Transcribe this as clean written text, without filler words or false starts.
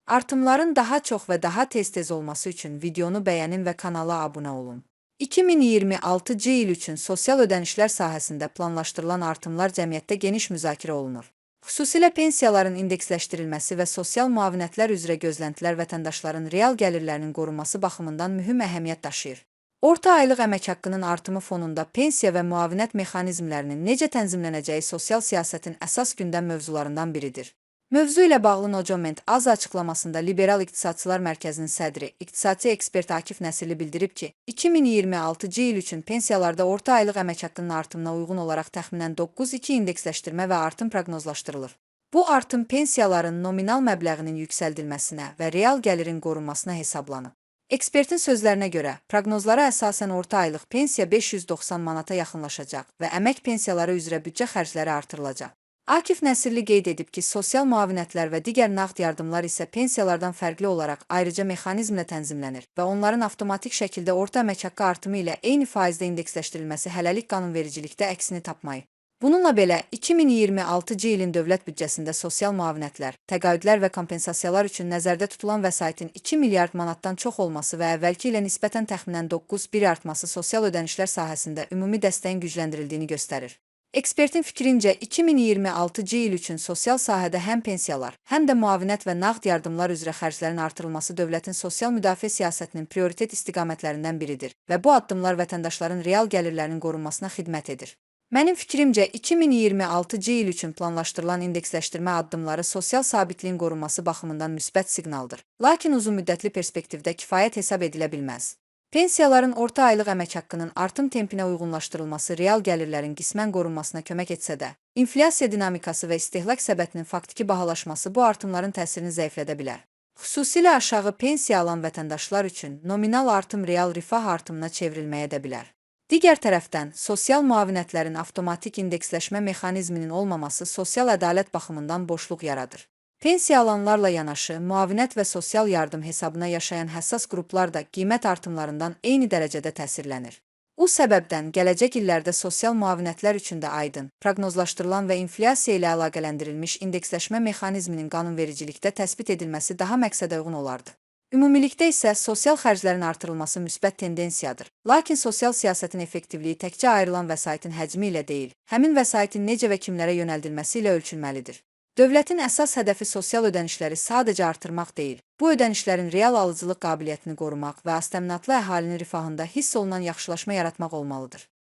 Artımların daha çox və daha tez-tez olması üçün videonu bəyənin və kanala abunə olun. 2026-cı il üçün sosial ödənişlər sahəsində planlaşdırılan artımlar cəmiyyətdə geniş müzakirə olunur. Xüsusilə pensiyaların indeksləşdirilməsi və sosial müavinətlər üzrə gözləntilər vətəndaşların real gəlirlərinin qorunması baxımından mühüm əhəmiyyət daşıyır. Orta aylıq əmək haqqının artımı fonunda pensiya və müavinət mexanizmlərinin necə tənzimlənəcəyi sosial siyasətin əsas gündəm mövzularından biridir. Mövzu ilə bağlı Nocoment az açıqlamasında Liberal İqtisadçılar Mərkəzinin sədri, iqtisadçı ekspert Akif Nəsirli bildirib ki, 2026-cı il üçün pensiyalarda orta aylıq əmək haqqının artımına uyğun olaraq təxminən 9,2 indeksləşdirmə və artım proqnozlaşdırılır. Bu artım pensiyaların nominal məbləğinin yüksəldilməsinə və real gəlirin qorunmasına hesablanıb. Ekspertin sözlərinə görə, proqnozlara əsasən orta aylıq pensiya 590 manata yaxınlaşacaq və əmək pensiyaları üzrə büdcə xərcləri artırılacaq. Akif Nəsirli qeyd edib ki, sosial müavinətlər və digər nağd yardımlar isə pensiyalardan fərqli olaraq ayrıca mexanizmlə tənzimlənir və onların avtomatik şəkildə orta əmək haqqı artımı ilə eyni faizdə indeksləşdirilməsi hələlik qanunvericilikdə əksini tapmayıb. Bununla belə, 2026-cı ilin dövlət büdcəsində sosial müavinətlər, təqaüdlər və kompensasiyalar üçün nəzərdə tutulan vəsaitin 2 milyard manatdan çox olması və əvvəlki ilə nisbətən təxminən 9,1 artması sosial ödənişlər sahəsində ümumi dəstəyin gücləndirildiyini göstərir. Ekspertin fikrincə, 2026-cı il üçün sosial sahədə həm pensiyalar, həm də müavinət və nağd yardımlar üzrə xərclərin artırılması dövlətin sosial müdafiə siyasətinin prioritet istiqamətlərindən biridir və bu addımlar vətəndaşların real gəlirlərinin qorunmasına xidmət edir. Mənim fikrimcə, 2026-cı il üçün planlaşdırılan indeksləşdirmə addımları sosial sabitliyin qorunması baxımından müsbət siqnaldır. Lakin uzunmüddətli perspektivdə kifayət hesab edilə bilməz. Pensiyaların orta aylıq əmək haqqının artım tempinə uyğunlaşdırılması real gəlirlərin qismən qorunmasına kömək etsə də, inflyasiya dinamikası və istehlak səbətinin faktiki bahalaşması bu artımların təsirini zəiflədə bilər. Xüsusilə aşağı pensiya alan vətəndaşlar üçün nominal artım real rifah artımına çevrilməyə də bilər. Digər tərəfdən, sosial müavinətlərin avtomatik indeksləşmə mexanizminin olmaması sosial ədalət baxımından boşluq yaradır. Pensiya alanlarla yanaşı, müavinət və sosial yardım hesabına yaşayan həssas qruplar da qiymət artımlarından eyni dərəcədə təsirlənir. Bu səbəbdən gələcək illərdə sosial müavinətlər üçün də aydın, proqnozlaşdırılan və inflyasiya ilə əlaqələndirilmiş indeksləşmə mexanizminin qanunvericilikdə təsbit edilməsi daha məqsədə uyğun olardı. Ümumilikdə isə sosial xərclərin artırılması müsbət tendensiyadır. Lakin sosial siyasətin effektivliyi təkcə ayrılan vəsaitin həcmi ilə deyil, həmin vəsaitin necə və kimlərə yönəldilməsi ilə ölçülməlidir. Dövlətin əsas hədəfi sosial ödənişləri sadəcə artırmaq deyil, bu ödənişlərin real alıcılıq qabiliyyətini qorumaq və aztəminatlı əhalinin rifahında hiss olunan yaxşılaşma yaratmaq olmalıdır.